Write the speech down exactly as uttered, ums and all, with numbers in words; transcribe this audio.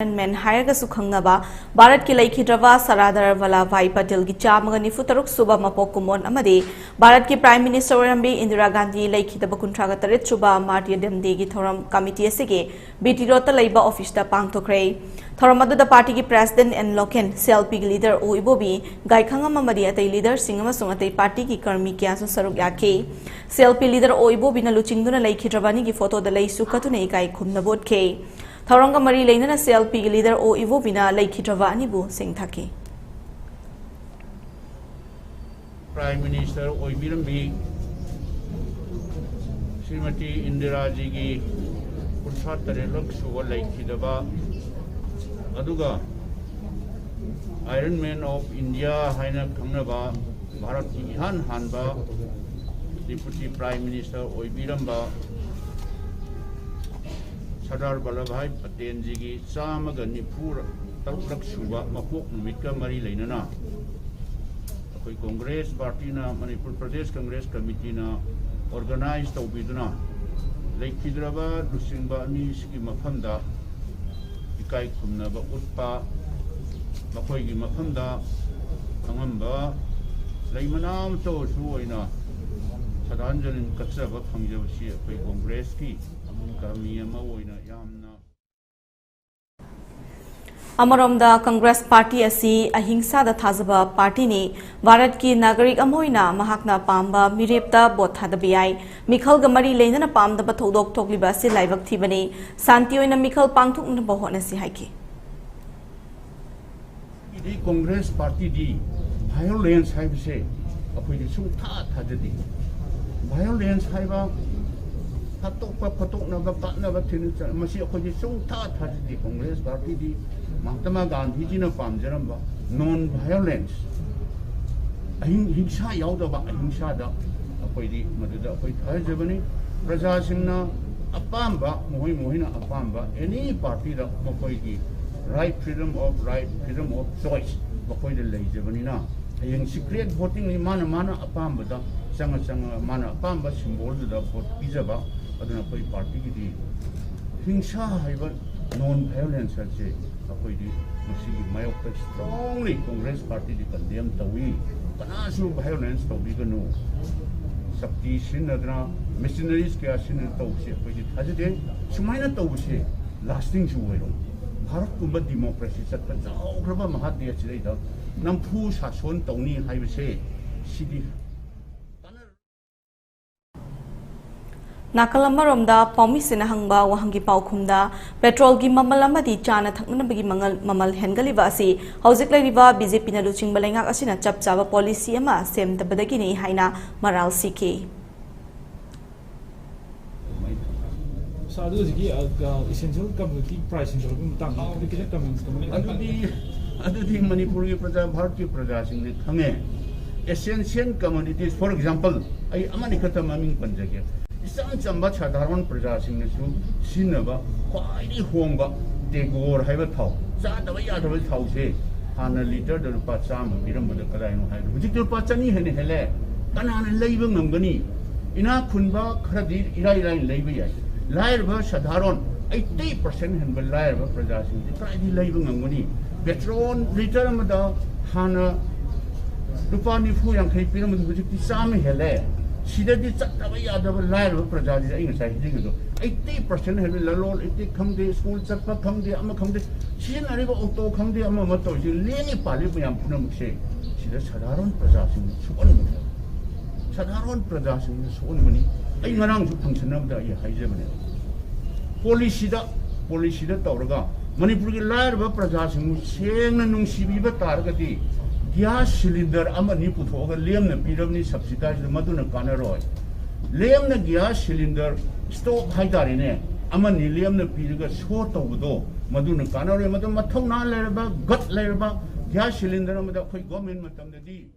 Iron Man ꯍꯥꯏꯔꯒꯁꯨ ꯈꯪꯅꯕ ꯚꯥꯔꯠꯀꯤ ꯂꯩꯈꯤꯗ꯭ꯔꯕ ꯁꯔꯗꯥꯔ ꯚꯜꯂꯚꯚꯥꯏ ꯄꯇꯦꯜꯒꯤ ꯆꯥꯝꯃꯒ ꯅꯤꯐꯨ ꯇꯔꯨꯛ ꯁꯨꯕ ꯃꯄꯣꯛ ꯀꯨꯝꯑꯣꯟ ꯑꯃꯗꯤ ꯚꯥꯔꯠꯀꯤ ꯄ꯭ꯔꯥꯏꯝ ꯃꯤꯅꯤꯁꯇꯔ ꯑꯣꯏꯔꯝꯕꯤ ꯏꯟꯗꯤꯔꯥ ꯒꯥꯟꯙꯤ ꯂꯩꯈꯤꯗꯕ ꯀꯨꯟꯊ꯭ꯔꯥꯒ ꯇꯔꯦꯠ ꯁꯨꯕ ꯃꯥꯔꯇꯤꯔꯗꯝ ꯗꯦꯒꯤ ꯊꯧꯔꯝ ꯀꯃꯤꯇꯤ ꯑꯁꯤꯒꯤ ꯕꯤ ꯇꯤ ꯔꯣꯗꯇ ꯂꯩꯕ ꯑꯣꯐꯤꯁꯇ ꯄꯥꯡꯊꯣꯛꯈ꯭ꯔꯦ꯫ ꯊꯧꯔꯝ ꯑꯗꯨꯗ ꯄꯥꯔꯇꯤꯒꯤ president N Loken, C L ꯄꯤꯒꯤ ꯂꯤꯗꯔ ꯑꯣ ꯏꯕꯣꯕꯤ, ꯒꯥꯏꯈꯉꯝ ꯑꯃꯗꯤ ꯑꯇꯩ ꯂꯤꯗꯔꯁꯤꯡ ꯑꯃꯁꯨꯡ ꯑꯇꯩ ꯄꯥꯔꯇꯤꯒꯤ ꯀꯔꯃꯤ ꯀꯌꯥꯁꯨ ꯁꯔꯨꯛ ꯌꯥꯈꯤ꯫ ꯁꯤ ꯑꯦꯜ ꯄꯤ ꯂꯤꯗꯔ ꯑꯣ ꯏꯕꯣꯕꯤꯅ ꯂꯨꯆꯤꯡꯗꯨꯅ ꯂꯩꯈꯤꯗ꯭ꯔꯕ ꯑꯅꯤꯒꯤ ꯐꯣꯇꯣꯗ ꯂꯩꯁꯨ ꯀꯠꯇꯨꯅ ꯏꯀꯥꯏ ꯈꯨꯝꯅꯕ ꯎꯠꯈꯤ꯫ ꯊꯧꯔꯝꯒ ꯃꯔꯤ ꯂꯩꯅꯅ ꯁꯤ ꯑꯦꯜ ꯄꯤꯒꯤ ꯂꯤꯗꯔ ꯑꯣ ꯏꯕꯣꯕꯤꯅ ꯂꯩꯈꯤꯗ꯭ꯔꯕ ꯑꯅꯤꯕꯨ ꯁꯦꯡꯊꯈꯤ꯫ ꯄ꯭ꯔꯥꯏꯝ ꯃꯤꯅꯤꯁꯇꯔ ꯑꯣꯏꯕꯤꯔꯝꯕꯤ ꯁ꯭ꯔꯤꯃꯇꯤ ꯏꯟꯗꯤꯔꯥꯖꯤꯒꯤ ꯀꯨꯟꯊ꯭ꯔꯥ ꯇꯔꯦꯠꯂꯛ ꯁꯨꯕ ꯂꯩꯈꯤꯗꯕ, ꯑꯗꯨꯒ ꯑꯥꯏꯔꯟ ꯃꯦꯟ ꯑꯣꯐ ꯏꯟꯗꯤꯌꯥ ꯍꯥꯏꯅ ꯈꯪꯅꯕ ꯚꯥꯔꯠꯀꯤ ꯏꯍꯥꯟ ꯍꯥꯟꯕ deputy prime minister ꯑꯣꯏꯕꯤꯔꯝꯕ Sardar Vallabhbhai ꯄꯇꯦꯜꯖꯤꯒꯤ ꯆꯥꯝꯃꯒ ꯅꯤꯐꯨ ꯇꯔꯨꯛꯂꯛ ꯁꯨꯕ ꯃꯄꯣꯛ ꯅꯨꯃꯤꯠꯀ ꯃꯔꯤ ꯂꯩꯅꯅ ꯑꯩꯈꯣꯏ ꯀꯣꯡꯒ꯭ꯔꯦꯁ ꯄꯥꯔꯇꯤꯅ, ꯃꯅꯤꯄꯨꯔ ꯄ꯭ꯔꯗꯦꯁ ꯀꯪꯒ꯭ꯔꯦꯁ ꯀꯃꯤꯇꯤꯅ ꯑꯣꯔꯒꯅꯥꯏꯖ ꯇꯧꯕꯤꯗꯨꯅ ꯂꯩꯈꯤꯗ꯭ꯔꯕ ꯂꯨꯆꯤꯡꯕ ꯑꯅꯤꯁꯤꯒꯤ ꯃꯐꯝꯗ ꯏꯀꯥꯏ ꯈꯨꯝꯅꯕ ꯎꯠꯄ, ꯃꯈꯣꯏꯒꯤ ꯃꯐꯝꯗ ꯑꯉꯝꯕ ꯂꯩ ꯃꯅꯥ ꯑꯃꯠꯇ ꯑꯣꯏꯔꯁꯨ ꯑꯣꯏꯅ ꯁ꯭ꯔꯗꯥꯟꯖꯂꯤ ꯀꯠꯆꯕ ꯐꯪꯖꯕꯁꯤ ꯑꯩꯈꯣꯏ ꯀꯣꯡꯒ꯭ꯔꯦꯁꯀꯤ ꯀꯔꯃꯤ ꯑꯃ ꯑꯣꯏꯅ ꯌꯥꯝꯅ ꯑꯃꯔꯣꯝꯗ ꯀꯪꯒ꯭ꯔꯦꯁ ꯄꯥꯔꯇꯤ ꯑꯁꯤ ꯑꯍꯤꯡꯁꯥꯗ ꯊꯥꯖꯕ ꯄꯥꯔꯇꯤꯅꯤ꯫ ꯚꯥꯔꯠꯀꯤ ꯅꯥꯒꯔꯤꯛ ꯑꯃ ꯑꯣꯏꯅ ꯃꯍꯥꯛꯅ ꯄꯥꯝꯕ ꯃꯤꯔꯦꯞꯇ ꯚꯣꯠ ꯊꯥꯗꯕ ꯌꯥꯏ꯫ ꯃꯤꯈꯜꯒ ꯃꯔꯤ ꯂꯩꯅꯅ ꯄꯥꯝꯗꯕ ꯊꯧꯗꯣꯛ ꯊꯣꯛꯂꯤꯕ ꯑꯁꯤ ꯂꯥꯏꯕꯛ ꯊꯤꯕꯅꯤ꯫ ꯁꯥꯟꯇꯤ ꯑꯣꯏꯅ ꯃꯤꯈꯜ ꯄꯥꯡꯊꯣꯛꯅꯕ ꯍꯣꯠꯅꯁꯤ ꯍꯥꯏꯈꯤ꯫ ꯏꯗꯤ ꯀꯣꯡꯒ꯭ꯔꯦꯁ ꯄꯥꯔꯇꯤꯗꯤ ꯚꯥꯏꯑꯣꯂꯦꯟꯁ ꯍꯥꯏꯕꯁꯦ ꯑꯩꯈꯣꯏꯗꯤ ꯁꯨꯡꯊꯥ ꯊꯥꯖꯗꯦ꯫ ꯚꯥꯏꯑꯣꯂꯦꯟꯁ ꯍꯥꯏꯕ ꯍꯥꯠꯇꯣꯛꯄ, ꯈꯣꯠꯇꯣꯛꯅꯕ, ꯀꯥꯠꯅꯕ, ꯊꯤꯅ ꯆ-, ꯃꯁꯤ ꯑꯩꯈꯣꯏꯗꯤ ꯁꯨꯡꯊꯥ ꯊꯥꯖꯗꯦ꯫ ꯀꯣꯡꯒ꯭ꯔꯦꯁ ꯄꯥꯔꯇꯤꯗꯤ ꯃꯍꯥꯇꯃꯥ ꯒꯥꯟꯙꯤꯖꯤꯅ ꯄꯥꯝꯖꯔꯝꯕ ꯅꯣꯟ ꯚꯥꯏꯑꯣꯂꯦꯟꯁ, ꯑꯍꯤꯡ-, ꯍꯤꯡꯁꯥ ꯌꯥꯎꯗꯕ ꯑꯍꯤꯡꯁꯥꯗ ꯑꯩꯈꯣꯏꯗꯤ ꯃꯗꯨꯗ ꯑꯩꯈꯣꯏ ꯊꯥꯖꯕꯅꯤ꯫ ꯄ꯭ꯔꯖꯥꯁꯤꯡꯅ ꯑꯄꯥꯝꯕ, ꯃꯈꯣꯏ ꯃꯈꯣꯏꯅ ꯑꯄꯥꯝꯕ ꯑꯦꯅꯤ ꯄꯥꯔꯇꯤꯗ ꯃꯈꯣꯏꯒꯤ right, freedom of right, freedom of choice ꯃꯈꯣꯏꯗ ꯂꯩꯖꯕꯅꯤꯅ, ꯍꯌꯦꯡ ꯁꯤꯀ꯭ꯔꯦꯠ ꯚꯣꯇꯤꯡꯅꯤ, ꯃꯥꯅ ꯃꯥꯅ ꯑꯄꯥꯝꯕꯗ ꯆꯪꯉ ꯆꯪꯉ ꯃꯥꯅ ꯑꯄꯥꯝꯕ ꯁꯤꯝꯕꯣꯜꯗꯨꯗ ꯚꯣꯠ ꯄꯤꯖꯕ꯫ ꯑꯗꯨꯅ ꯑꯩꯈꯣꯏ ꯄꯥꯔꯇꯤꯒꯤꯗꯤ ꯍꯤꯡꯁꯥ ꯍꯥꯏꯕ Non violence ꯍꯥꯏꯕꯁꯦ ꯑꯩꯈꯣꯏꯗꯤ ꯃꯁꯤꯒꯤ ꯃꯥꯌꯣꯛꯇ strongly Congress Party ꯗꯤ condemn ꯇꯧꯏ꯫ ꯀꯅꯥꯁꯨ violence ꯇꯧꯕꯤꯒꯅꯨ꯫ ꯁꯛꯇꯤ ꯁꯤꯖꯤꯟꯅꯗꯅ, machineries ꯀꯌꯥ ꯁꯤꯖꯤꯟꯅꯗꯅ ꯇꯧꯕꯁꯦ ꯑꯩꯈꯣꯏꯗꯤ ꯊꯥꯖꯗꯦ꯫ ꯁꯨꯃꯥꯏꯅ ꯇꯧꯕꯁꯦ lasting ꯁꯨ ꯑꯣꯏꯔꯣꯏ꯫ ꯚꯥꯔꯠꯀꯨꯝꯕ democracy ꯆꯠꯄ ꯆꯥꯎꯈ꯭ꯔꯕ ꯃꯍꯥ ꯗꯦꯁꯁꯤꯗꯩꯗ ꯅꯝꯐꯨ ꯁꯥꯁꯣꯟ ꯇꯧꯅꯤ ꯍꯥꯏꯕꯁꯦ ꯁꯤꯗꯤ ꯀꯥꯟꯅꯔꯣꯏ꯫ ꯅꯥꯀꯜ ꯑꯃꯔꯣꯝꯗ ꯄꯥꯎꯃꯤꯁꯤꯡꯅ ꯍꯪꯕ ꯋꯥꯍꯪꯒꯤ ꯄꯥꯎꯈꯨꯝꯗ, ꯄꯦꯇ꯭ꯔꯣꯜꯒꯤ ꯃꯃꯜ ꯑꯃꯗꯤ ꯆꯥꯅ ꯊꯛꯅꯕꯒꯤ ꯃꯉꯜ- ꯃꯃꯜ ꯍꯦꯟꯒꯠꯂꯤꯕ ꯑꯁꯤ ꯍꯧꯖꯤꯛ ꯂꯩꯔꯤꯕ ꯕꯤ ꯖꯦ ꯄꯤꯅ ꯂꯨꯆꯤꯡꯕ ꯂꯩꯉꯥꯛ ꯑꯁꯤꯅ ꯆꯞ ꯆꯥꯕ ꯄꯣꯂꯤꯁꯤ ꯑꯃ ꯁꯦꯝꯗꯕꯗꯒꯤꯅꯤ ꯍꯥꯏꯅ ꯃꯔꯥꯜ ꯁꯤꯈꯤ꯫ ꯁꯥꯔ, ꯑꯗꯨ ꯍꯧꯖꯤꯛꯀꯤ essential commodity price ꯍꯦꯟꯒꯠꯂꯛꯄꯒꯤ ꯃꯇꯥꯡꯗ ꯈꯤꯇꯪ ꯈꯤꯇꯪ comment comment ꯑꯗꯨꯗꯤ ꯑꯗꯨꯗꯤ ꯃꯅꯤꯄꯨꯔꯒꯤ ꯄ꯭ꯔꯖꯥ, ꯚꯥꯔꯠꯀꯤ ꯄ꯭ꯔꯖꯥꯁꯤꯡꯅ ꯈꯪꯉꯦ꯫ Essential commodities, for example, ꯑꯩ ꯑꯃꯅꯤ ꯈꯛꯇ ꯃꯃꯤꯡ ꯄꯟꯖꯒꯦ꯫ ꯏꯆꯝ ꯆꯝꯕ ꯁꯥꯙꯥꯔꯣꯟ ꯄ꯭ꯔꯖꯥꯁꯤꯡꯅꯁꯨ ꯁꯤꯖꯤꯟꯅꯕ ꯈ꯭ꯋꯥꯏꯗꯒꯤ ꯍꯣꯡꯕ ꯇꯦꯒꯣꯔ ꯍꯥꯏꯕ ꯊꯥꯎ, ꯆꯥꯗꯕ ꯌꯥꯗꯕ ꯊꯥꯎꯁꯦ ꯍꯥꯟꯅ ꯂꯤꯇꯔꯗ ꯂꯨꯄꯥ ꯆꯥꯝꯃ ꯄꯤꯔꯝꯕꯗ ꯀꯗꯥꯏꯅꯣ ꯍꯥꯏꯕꯗ ꯍꯧꯖꯤꯛꯇꯤ ꯂꯨꯄꯥ ꯆꯅꯤ ꯍꯦꯟꯅ ꯍꯦꯜꯂꯦ꯫ ꯀꯅꯥꯅ ꯂꯩꯕ ꯉꯝꯒꯅꯤ? ꯏꯅꯥꯛ ꯈꯨꯟꯕ ꯈꯔꯗꯤ ꯏꯔꯥꯏ ꯂꯥꯏꯅ ꯂꯩꯕ ꯌꯥꯏ꯫ ꯂꯥꯏꯔꯕ ꯁꯥꯙꯥꯔꯣꯟ eighty percent ꯍꯦꯟꯕ ꯂꯥꯏꯔꯕ ꯄ꯭ꯔꯖꯥꯁꯤꯡꯁꯤ ꯀꯗꯥꯏꯗꯒꯤ ꯂꯩꯕ ꯉꯝꯒꯅꯤ? ꯄꯦꯇ꯭ꯔꯣꯜ ꯂꯤꯇꯔ ꯑꯃꯗ ꯍꯥꯟꯅ ꯂꯨꯄꯥ ꯅꯤꯐꯨ ꯌꯥꯡꯈꯩ ꯄꯤꯔꯝꯕꯗꯨ ꯍꯧꯖꯤꯛꯇꯤ ꯆꯥꯝꯃ ꯍꯦꯜꯂꯦ꯫ ꯁꯤꯗꯗꯤ ꯆꯠꯇꯕ ꯌꯥꯗꯕ ꯂꯥꯏꯔꯕ ꯄ꯭ꯔꯖꯥꯁꯤꯗ ꯑꯩ ꯉꯁꯥꯏ ꯍꯥꯏꯖꯈꯤꯕꯗꯣ, eighty percent ꯍꯦꯟꯕ ꯂꯂꯣꯟ ꯏꯇꯤꯛ ꯈꯪꯗꯦ, ꯁ꯭ꯀꯨꯜ ꯆꯠꯄ ꯈꯪꯗꯦ, ꯑꯃ ꯈꯪꯗꯦ, ꯁꯤꯖꯤꯟꯅꯔꯤꯕ ꯑꯣꯇꯣ ꯈꯪꯗꯦ, ꯑꯃ ꯑꯃ ꯇꯧꯔꯤꯁꯤ, ꯂꯦꯡꯉꯤ ꯄꯥꯜꯂꯤ ꯃꯌꯥꯝ ꯄꯨꯝꯅꯃꯛꯁꯦ ꯁꯤꯗ ꯁꯥꯙꯥꯔꯣꯟ ꯄ꯭ꯔꯖꯥꯁꯤꯡꯅ ꯁꯣꯛꯍꯟꯕꯅꯦꯕ꯫ ꯁꯥꯙꯥꯔꯣꯟ ꯄ꯭ꯔꯖꯥꯁꯤꯡꯅ ꯁꯣꯛꯍꯟꯕꯅꯤ꯫ ꯑꯩ ꯉꯔꯥꯡꯁꯨ function ꯑꯃꯗ ꯑꯩ ꯍꯥꯏꯖꯕꯅꯦꯕ꯫ ꯄꯣꯂꯤꯁꯤꯗ, ꯄꯣꯂꯤꯁꯤꯗ ꯇꯧꯔꯒ ꯃꯅꯤꯄꯨꯔꯒꯤ ꯂꯥꯏꯔꯕ ꯄ꯭ꯔꯖꯥꯁꯤꯡꯕꯨ ꯁꯦꯡꯅ ꯅꯨꯡꯁꯤꯕꯤꯕ ꯇꯥꯔꯒꯗꯤ ꯒ꯭ꯌꯥꯁ ꯁꯤꯂꯤꯟꯗꯔ ꯑꯃꯅꯤ ꯄꯨꯊꯣꯛꯑꯒ ꯂꯦꯝꯅ ꯄꯤꯔꯕꯅꯤ subsidizeꯗ, ꯃꯗꯨꯅ ꯀꯥꯟꯅꯔꯣꯏ꯫ ꯂꯦꯝꯅ ꯒ꯭ꯌꯥꯁ ꯁꯤꯂꯤꯟꯗꯔ stock ꯍꯥꯏꯇꯥꯔꯦꯅꯦ, ꯑꯃꯅꯤ ꯂꯦꯝꯅ ꯄꯤꯔꯒ show ꯇꯧꯕꯗꯣ ꯃꯗꯨꯅ ꯀꯥꯟꯅꯔꯣꯏ꯫ ꯃꯗꯨ ꯃꯊꯧꯅꯥ ꯂꯩꯔꯕ, gut ꯂꯩꯔꯕ ꯒ꯭ꯌꯥꯁ ꯁꯤꯂꯤꯟꯗꯔ ꯑꯃꯗ ꯑꯩꯈꯣꯏ government ꯃꯇꯝꯗꯗꯤ